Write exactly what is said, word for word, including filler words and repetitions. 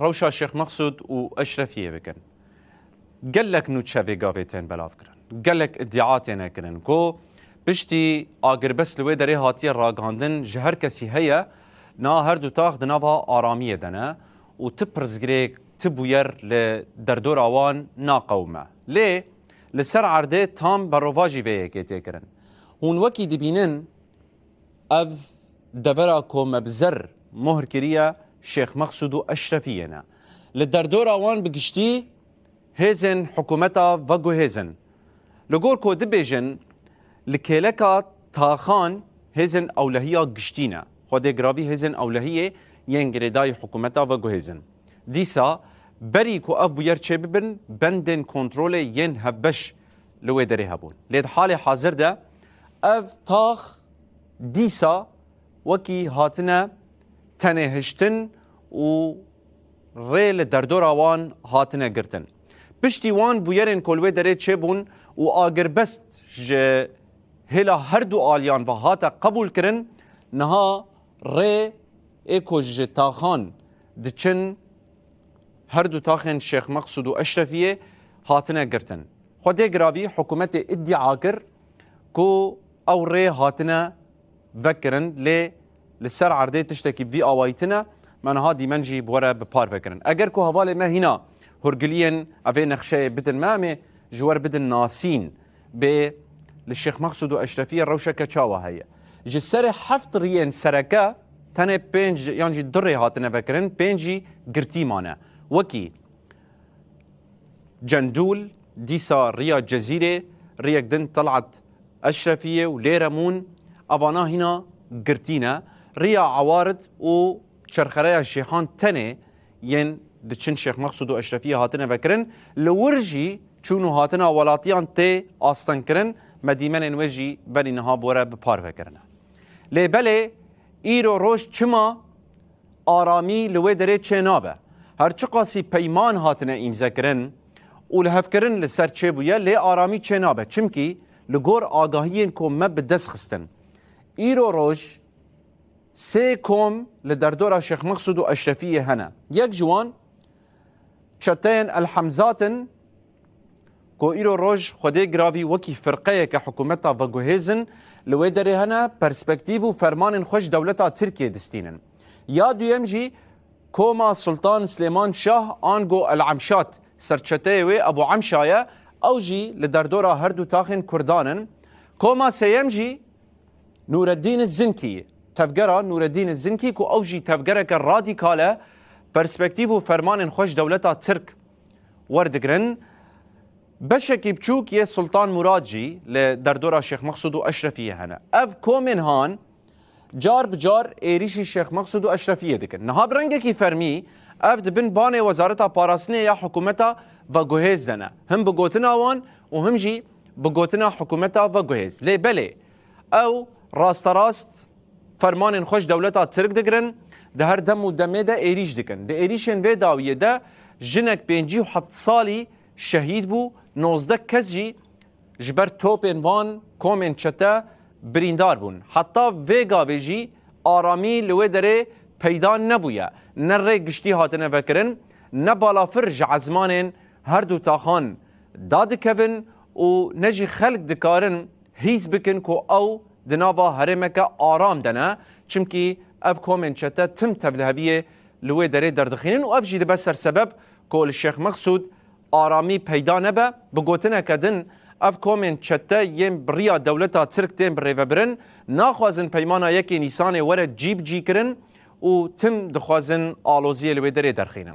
rewşa Şêx Mexsûd û Eşrefiyê bikin. Gelek nûçe vê gavê tên belavkirin. Gelek îdia têne kirin ku piştî agirbest li wê derê hatiye ragihandin ji her kesî heye, niha her du tax di nava aramiyê de ne û ti pirsgirêk, ti bûyer li derdora wan naqewime. Lê li ser erdê tam berovajî vê yekê tê kirin. Hûn wekî dibînin, ev devera ku me bi zer mohr kiriye Şêx Mexsûd û Eşrefiyê ne. Li derdora wan bi giştî hêzên hikûmeta veguhêzin. Li gor ku dibêjin, li kêleka taxan hêzên ewlehiya giştî ne. Xwedê giravî hêzên ewlehiyê yên girêdayî hikûmeta veguhêzin. Dîsa berî ku ev bûyer çêbibin, bendên kontrolê yên hevbeş li wê derê hebûn. Lê di halê hazir de ev tax dîsa wekî hatine tenê hiştin û rê li derdora wan hatine girtin. Piştî wan bûyerên ku li wê derê çêbûn û agirbest ji hêla her du aliyan ve hate qebûl kirin, niha rê ê ku ji taxan diçin her du taxên Şêx Mexsûd û Eşrefiyê hatine girtin. Xwedê giravî hikûmetê îdia kir ku ew rê hatine vekirin, lê li ser erdê tiştekî bi vî awayî tine, me niha dîmen jî bi we re bi par vekirin. Eger ku hevalê me hîna hûrgiliyên evê nexşeyê bidin me, em ê ji we re bidin nasîn, bê li Şêx Mexsûd û Eşrefiyê rewşeke çawa heye. Ji serê heft riyên sereke tenê pênc yan jî du rê hatine vekirin, pênc jî girtî mane. Wekî Cendûl, dîsa riya Cezîrê, riyek din Telat Eşrefiyê û Lêremûn, evana hîna girtî ne. Riya Ewarid û Çerxereya Şêxan tenê yên diçin Şêx Mexsûd û Eşrefiyê hatine vekirin. Li wir jî çûn û hatina welatiyan tê astengkirin, me dîmenên wê jî berî niha bi we re bi par vekirine. Lê belê îro roj çima aramî li wê derê çênabe? Her çiqasî peyman hatine îmzekirin û lihevkirin li ser çêbûye, lê aramî çênabe. Çimkî li gor agahiyên ku me bi dest xistin, îro roj sê kom li derdora Şêx Mexsûd û Eşrefiyê hene. Yek ji wan çeteyên El Hemzat in ku îro roj Xwedê giravî wekî firqeyeke hikûmeta veguhêzin li wê derê hene, perspektîf û fermanên xwe ji dewleta Tirkiyê distînin. Ya duyem jî koma Sultan Silêman Şah ango El Emşat, serçeteyê wê Ebû Emşa ye, ew jî li derdora her du taxên Kurdan in. Koma sêyem jî Nûreddîn Zinkî, tevgera Nûreddîn Zinkî ku ew jî tevgereke radîkal e, perspektîf û fermanên xwe ji dewleta Tirk werdigirin. Beşekî biçûk yê Sultan Murad jî li derdora Şêx Mexsûd û Eşrefiyê hene. Ev komên han car bi car êrîşî Şêx Mexsûd û Eşrefiyê dikin. Niha bi rengekî fermî ev di bin banê Wezareta Parastinê ya hikûmeta veguhêz de ne. Him bi gotina wan û him jî bi gotina hikûmeta veguhêz. Lê belê, ew rasterast fermanên xwe ji dewleta Tirk digirin, di her dem û demê de êrîş dikin. Di êrîşên vê dawiyê de jinek pêncî û heft salî şehîd bû, nozdeh kes jî ji ber topên van komên çete birîndar bûn. Heta vê gavê jî aramî li wê derê peyda nebûye. Ne rê giştî hatine vekirin, ne balafir ji ezmanên her du taxan dadikevin û ne jî xelk dikarin hîs bikin ku ew di nava herêmeke aram de ne, çimkî ev komên çete tim tevliheviyê li wê derê derdixînin û ev jî dibe sersebeb ku li Şêx Mexsûd aramî peyda nebe. Bi gotineke din, ev komên çete yên bi riya dewleta Tirk tên birêvebirin, naxwazin peymana yekê Nîsanê were cîbicîkirin û tim dixwazin aloziyê li wê derê derxînin.